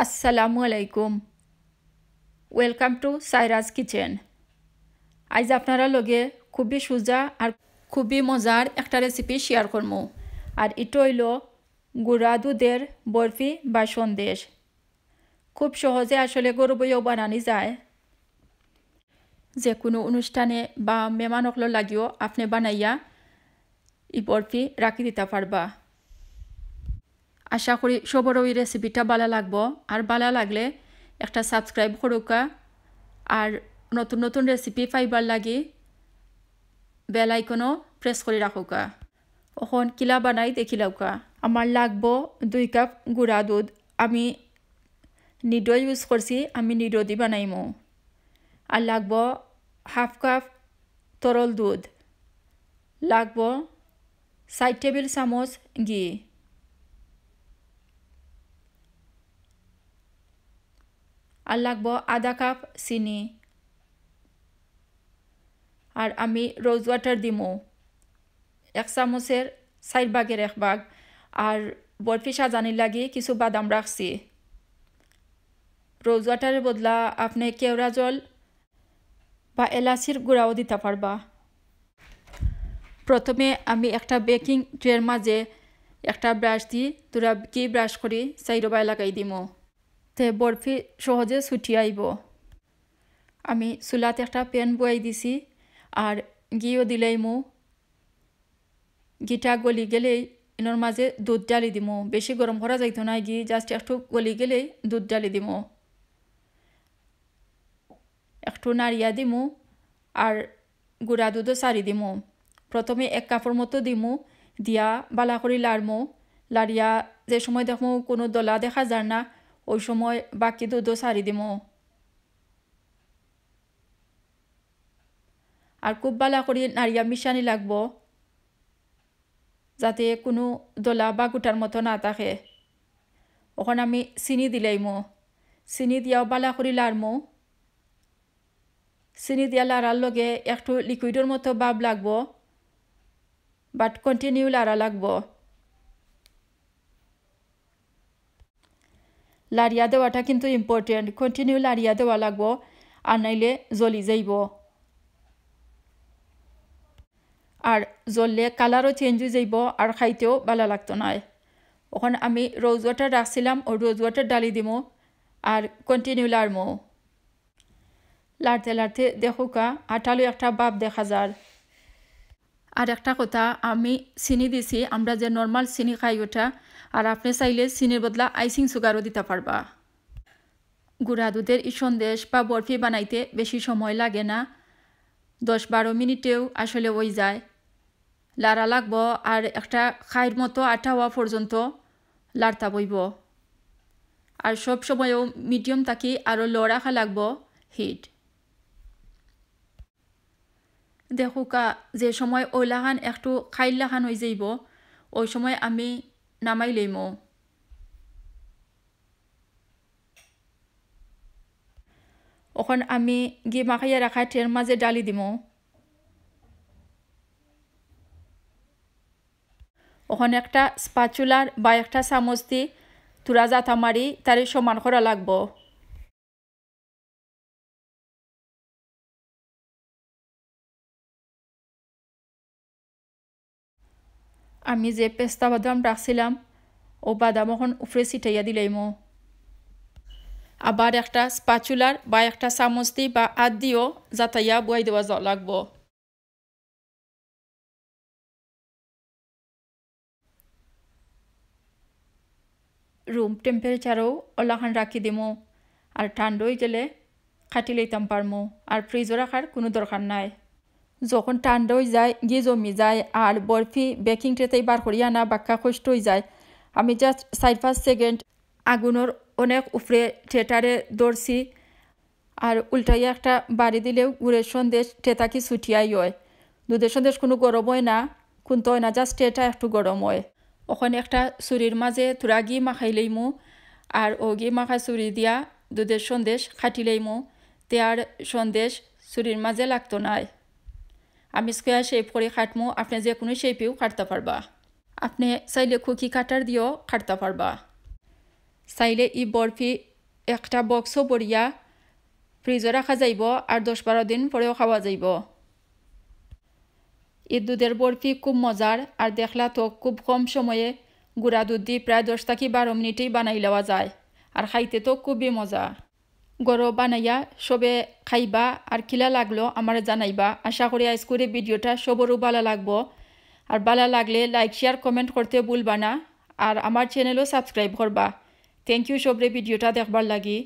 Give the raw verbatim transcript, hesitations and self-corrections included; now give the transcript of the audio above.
আসসালামু আলাইকুম। Welcome to Saira's Kitchen. আইজ আপনারার লগে খুবই সুজা আর খুবই মজার একটা রেসিপি শেয়ার করমু। আর ইটা অইলো গুঁড়া দুধের বরফি বা সন্দেশ। খুব সহজে আসলে ঘরো বইয়াও বানানি যায়। যে কুনু অনুষ্ঠানে বা মেহমান অকলর লাগিও আপনে বানাইয়া ই বরফি রাখি দিতা পারবা। আশা করি সবরও ই রেসিপিটা ভালা লাগবো। আর ভালা লাগলে একটা সাবস্ক্রাইব করুক্কা। আর নতুন নতুন রেসিপি পাইবার লাগি বেল আইকনও প্রেস করি রাখুক্কা। অখন কিলা বানাই দেখিলাউক্কা। আমার লাগবো দুই কাপ গুঁড়া দুধ। আমি নিডো ইউজ করছি, আমি নিডো দি বানাইমু। আর লাগবো হাফ কাপ তরল দুধ, লাগবো চাইর টেবিল চামচ ঘি, আর লাগবো আধা কাপ চিনি। আর আমি রোজ ওয়াটার দিমু এক চামচের চাইর ভাগের এক ভাগ। আর বরফি সাজানির লাগি কিছু বাদাম রাখছি। রোজ ওয়াটারের বদলা আপনে কেওড়া জল বা এলাচির গুঁড়াও দিতা পারবা। প্রথমে আমি একটা বেকিং ট্রের মাঝে একটা ব্রাশ দি থুড়া ঘি ব্রাশ করি চাইরোবায় লাগাই দিমু। তে বরফি সহজে ছুটি আইবো। আমি চুলাত একটা প্যান বয়াই দিছি, আর ঘিও দিলাইমু। ঘিটা গলি গেলেই ইনোর মাঝে দুধ ঢালি দিমু। বেশি গরম করা যাইতো নায় ঘি, just একটু গলি গেলেই দুধ ঢালি দিমু। একটু নাড়িয়া দিমু আর গুঁড়া দুধও ছাড়ি দিমু। প্রথমে এক কাপর মতো দিমু, দিয়া ভালা করি লাড়মু। লাড়িয়া যে সময় দেখমু কুনু দলা দেখা যার না, ওই সময় বাকি দুধও ছাড়ি দিমু। আর খুব ভালা করি নাড়িয়া মিশানি লাগবো, যাতে কুনু দলা বা গুটার মতো না থাকে। অখন আমি চিনি দিলাইমু, চিনি দিয়াও ভালা করি লাড়মু। চিনি দিয়া লাড়ার লগে একটু লিকুইডর মতো ভাব লাগবো, but continue লাড়া লাগবো। লাড়িয়া দেওয়াটা কিন্তু important, continue লাড়িয়া দেওয়া লাগবো, আর নাইলে জ্বলি যাইবো। আর জ্বললে কালারও চেঞ্জ অই যাইবো, আর খাইতেও ভালা লাগতো নায়। অখন আমি রোজ ওয়াটার রাখছিলাম, ও রোজ ওয়াটার ঢালি দিমু, আর continue লাড়মু। লাড়তে লাড়তে দেখুক্কা, আঠালো একটা ভাব দেখা যার। আর একটা কথা, আমি চিনি দিছি, আমরা যে নরমাল চিনি খাই ওটা, আর আপনে চাইলে চিনির বদলা আইসিং সুগারও দিতা পারবা। গুঁড়া দুধের ই সন্দেশ বা বরফি বানাইতে বেশি সময় লাগে না, দশ বারো মিনিটেও আসলে অই যায়। লাড়া লাগবো আর একটা খাইর মতো আঠা অওয়া পর্যন্ত লাড়তা বইবো। আর সব সময়ও মিডিয়াম থাকি আরও লো রাখা লাগবো হিট। দেখুক্কা, যে সময় অউলাখান একটু খাইর লাখান অই যাইবো, ওই সময় আমি নামাই লইমু। অখন আমি ঘি মাখাইয়া রাখা ট্রের মাঝে ঢালি দিমু। অখন একটা স্প্যাচুলার বা একটা চামচ দি থুড়া জাতা মারি তারে সমান করা লাগবো। আমি যে পেস্তা বাদাম রাখছিলাম, ও বাদাম অখন উপরে ছিটাইয়া দিলাইমু। আবার একটা স্প্যাচুলার বা একটা চামচ দি বা আত দিও জাতাইয়া বয়াই দেওয়া যা-, লাগবো। রুম টেম্পারেচারও অলাখান রাখি দিমু, আর ঠান্ডা অই গেলে কাটি লইতাম পারমু, আর ফ্রিজও রাখার কুনু দরকার নাই। যখন ঠান্ডা অই যায়, ঘি জমি যায়, আর বরফি বেকিং ট্রেতেই বার করি আনা বাক্কা কষ্ট অই যায়, আমি just চাইর পাঁচ সেকেন্ড আগুনর অনেক উপরে ট্রেটারে ধরছি, আর উল্টাইয়া একটা বাড়ি দিলেও গুড়ের সন্দেশ ট্রে থাকি ছুটিয়াই অয়। দুধের সন্দেশ কুনু গরম অয় না, কুন্তা অয় না, just ট্রেটা একটু গরম অয়। অখন একটা ছুরির মাঝে থুড়া ঘি মাখাই লইমু, আর অউ ঘি মাখা ছুরি দিয়া দুধের সন্দেশ কাটি লইমু, তে আর সন্দেশ ছুরির মাঝে লাগতো নায়। আমি স্কোয়ার শেপ করি কাটমু, আপনে যে কুনু শেপেও কাটতা পারবা। আপনে চাইলে কুকি কাটার দিয়াও কাটতা পারবা। চাইলে ই বরফি একটা বক্সো ভরিয়া ফ্রিজো রাখা যাইবো, আর দশ বারো দিন পরেও খাওয়া যাইবো। ই দুধের বরফি খুব মজার, আর দেখলা তো খুব কম সময়ে গুঁড়া দুধ দি প্রায় দশ থাকি বারো মিনিটেই বানাই লওয়া যায়, আর খাইতে তো খুবই মজা। ঘরো বানাইয়া সবে খাইবা, আর কিলা লাগলো আমারে জানাইবা। আশা করি আইজকুর ই ভিডিওটা সবরও ভালা লাগবো, আর ভালা লাগলে like, share, comment করতে ভুলবা না, আর আমার চ্যানেলও subscribe করবা। Thank you সবরে ভিডিওটা দেখবার লাগি।